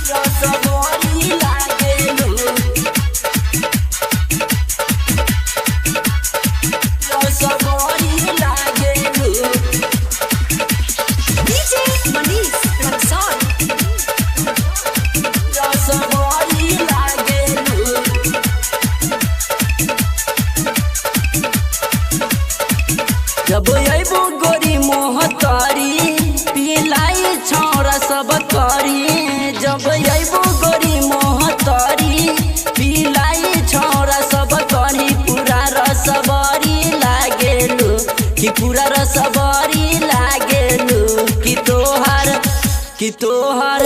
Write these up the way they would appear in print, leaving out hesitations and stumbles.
Raspberry लागेलु raspberry लागेलु DJ Manish Raxaul. Raspberry लागेलु। जब अबू गोरी मोहतरी पिलाई छौरा सब करी। जब अबू गोरी मोहतरी पिलाई छौरा सब करी। पूरा रसबरी लागेलु कि पूरा रसबरी लागेलु कि तोहर कि तोहर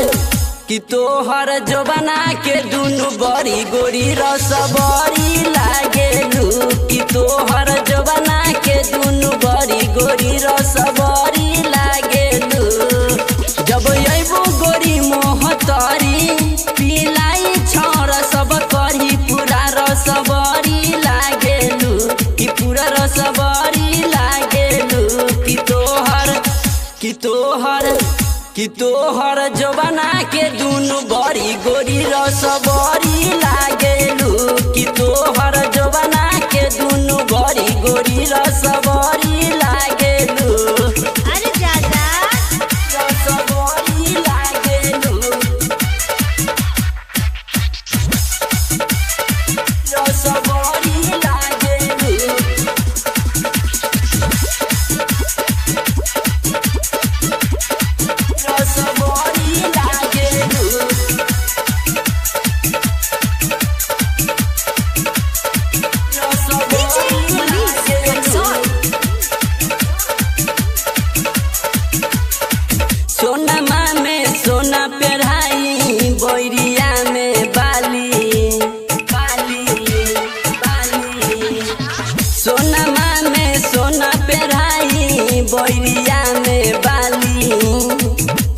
कि तोहर जोबना के दुनु बड़ी गोरी रसबरी लागेलु कि तोहर जोबना के दुनु बड़ी गोरी रसबरी लागेलु। जब अबू गोरी मोहतरी पिलाई छौरा सब करी। पूरा रसबरी लागेलु कि पूरा रसबरी लागेलु कि तोहर कि तोहर कि तोहर जोबना के दुनु बड़ी गोरी रसबरी लागेलु कि तोहर जोबना के दुनु बड़ी गोरी रसबरी लागेलु। अरे दादा रसबरी लागेलु रसबरी लागेलु। रसबरी लागेलु। DJ Manish Raxaul. सोनमा में सोना पेढ़ाई बैरिया में बाली बाली बाली। सोनमा में सोना पेढ़ाई बैरिया में बाली।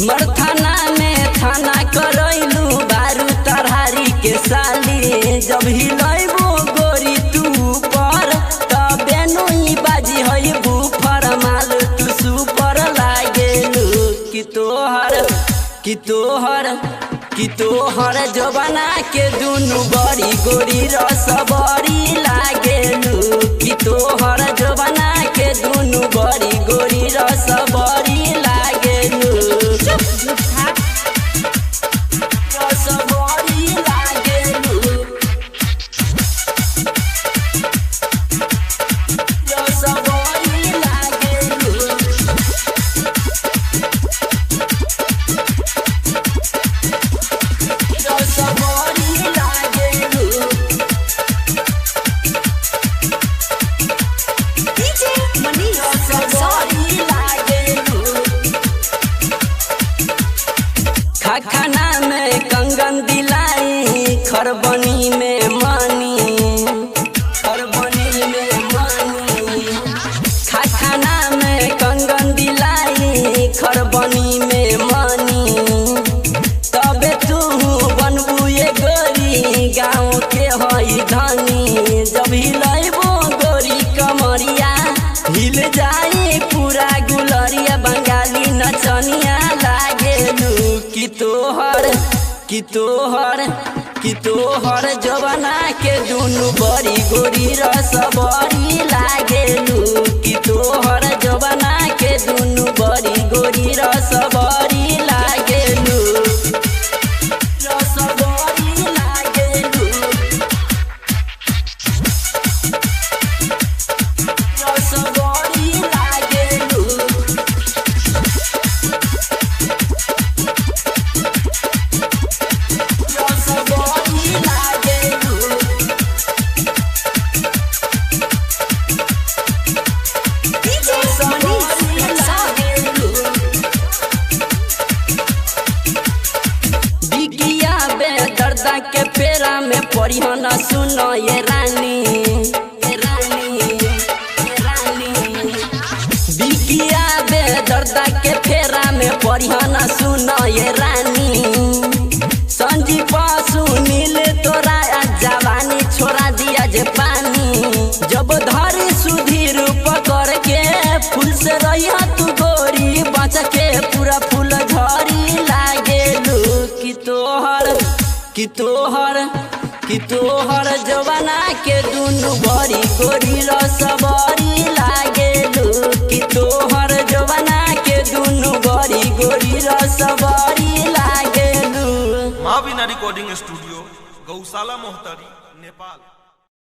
मरथाना में थाना करैलू बारू तरहारी के साली। जब हिलैबो गोरी तू पर तबे नुई बाजी है बुफर माल तू सुपर लागेलु कि तोहर कि तोहर कि तोहर जोबना के दुनु बड़ी गोरी रसबरी लागेलु कि तोहर जोबना के दुनु बड़ी गोरी रसबरी लागेलु। चुप झूठा। रसबरी लागेलु रसबरी लागेलु। रसबरी लागेलु। DJ Manish Raxaul. रसबरी लागेलु। खाखाना में कंगन दिलाई खरबनी में मनी खरबनी में मनी। खाखाना में कंगन दिलाई खरबनी में मनी। तबे तू बनबू ये गोरी गाँव के हई धनी। जब हिलैबो गोरी कमरिया हिल जाई पूरा गुलरिया बंगाली नचनिया लागेलु कि तोहर कि तोहर कि तोहर जबना के दुनु बड़ी गोरी रसबरी लागेलु कि तोहर जबना के दुनु बड़ी गोरी रसबरी लागेलु। रसबरी लागेलु रसबरी लागेलु। रसबरी लागेलु। DJ Manish Raxaul. बिकिया बे दर्दा के पेरा में पड़ी न सुनो ये रानी ये रानी ये रानी। बिकिया बे दर्दा के फेरा में पड़ी न सुनो ये रानी। संजीव सुनील तोरा जवानी छोड़ा दिया जे पानी। जब धरी सुधीर पकड़ के फूल से रही तू गोरी बच कि तोहर, कि तोहर जवाना के दुनु बड़ी गोरी रसबरी लागेलू। कि तोहर जवाना के दुनु बड़ी गोरी रसबरी लागेलू। Mahavina recording studio, Gaushala Mohtari, Nepal.